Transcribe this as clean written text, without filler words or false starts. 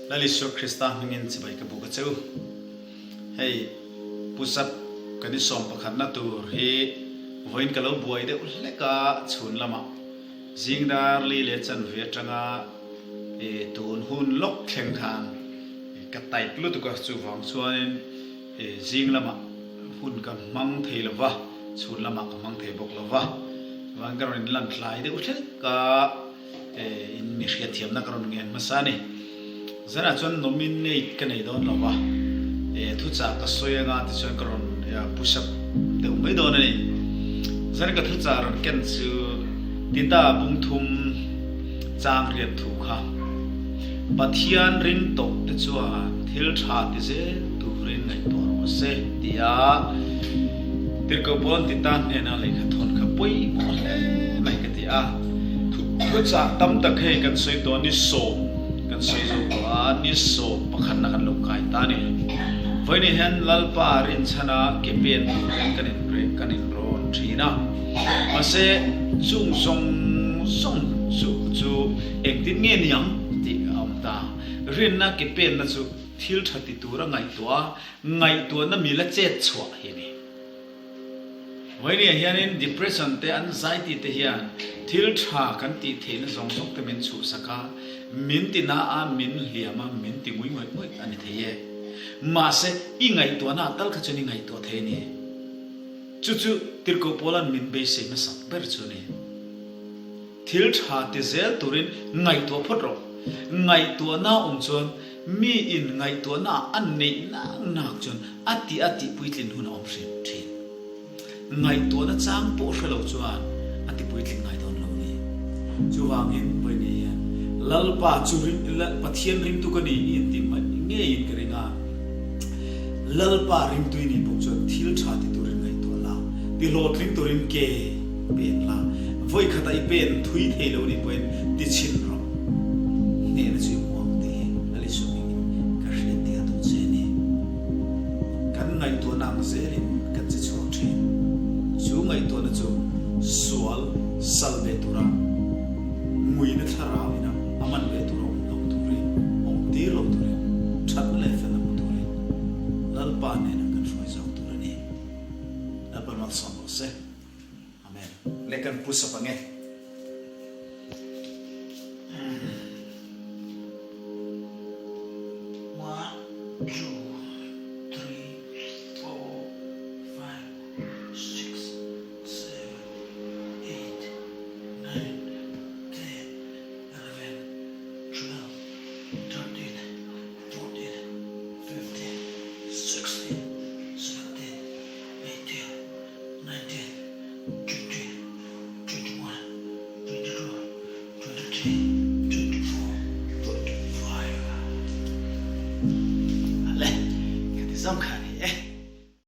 Lal Isua Krista hmingin chibai ka buk a che u. Hei Pusap kan i 11na tur hi vawiin ka lo buai deuh hlek a chhun lamah zing dar li leh chanve atanga tun hun lawk thleng khan ka type lutuk a chuvang chuanin zing lamah hun ka hmang thei lo va, chhun lamah ka hmang thei bawk lo va, chuan ka rawn inlan tlai deuh hlek a. In mi hriatthiamna ka rawn ngen hmasa a ni. Zanah chuan nominate ka nei dawn lo va, thuchah ka sawi anga tichuan ka rawn push up deuh mai dawn a ni. Zan ka thuchah rawn ken chu Tita bungthum chang riat thu kha Pathian ring tawh te chuan thil tha ti zel turin ngaihtuah rawh se tia Tirhkoh Paul Tita hnena lehkha thawn kha pawimawh hle mai ka ti a. Thuchah tam tak hei kan sawi tawh a, ni sawm kan sawi zo tawh a, ni sawm pakhatna kan lo kai ta a ni. Vawiin hian Lalpa rinchhana ke pen turin kan inreh kan inrawn thin a, mahse chung zawng zawng chu chu engtin nge ni ang tih a awm ta. Rinna ke penna chu thil tha ti tura ngaihtuah a, ngaihtuahna mila chet chhuah hi a ni. Vawinia hianin depression te anxiety te hian thil tha kan tih theihna zawng zawng te min chhuhsak a, min ti na a, min hliam a, min ti ngui ngawih ngawih a ni thei e. Mahse, i ngaihtuahna ah tal kha chuan i ngaihtuah thei a ni. Chu chu Tirhkoh Paula'n min beisei hmasak ber chu a ni. Thil tha ti zel turin ngaihtuah phawt rawh. Ngaihtuahna awm chuan mi in ngaihtuahna ah a neih nak nak chuan a tih a tih puitlin hun a awm hrim thin. Ngaihtuahna chang pawh hre lo chuan a ti puitling ngai dawn lo ni. Chuvangin vawiin hian Lalpa chu ring Pathian ringtu ka ni i inti mai ngeiin ka ring a. Lalpa ringtu i nih bawk chuan thil tha ti turin ngaihtuah la, ti hlawhtling turin ke pen la, vawi khatah i pen thui thei lo nih pawhin ti chhin rawh. Hnehna chu i hmu ang tih hi Lalisua hmingin ka hriat tir duh che a ni. Kan ngaihtuahna ang zelin kan che chhuak thin. Chu ngaihtuahna chu sual sal ve tura nguina thlarau ina a man ve tur a awm lo turin, awm tir lo turin, thatna leh felna hmu turin Lalpa hnenah kan hruai zawk tur a ni. Lalpa malsawm rawh se. Amen. Le kan pu sap ange. One, two, three, four, five, six, seven, eight, nine, ten, 11, 12, 13, 14, 15, 16, 17, 18, 19, 20, 21, 22, 23, 24, 25. Le, ka ti zam khan.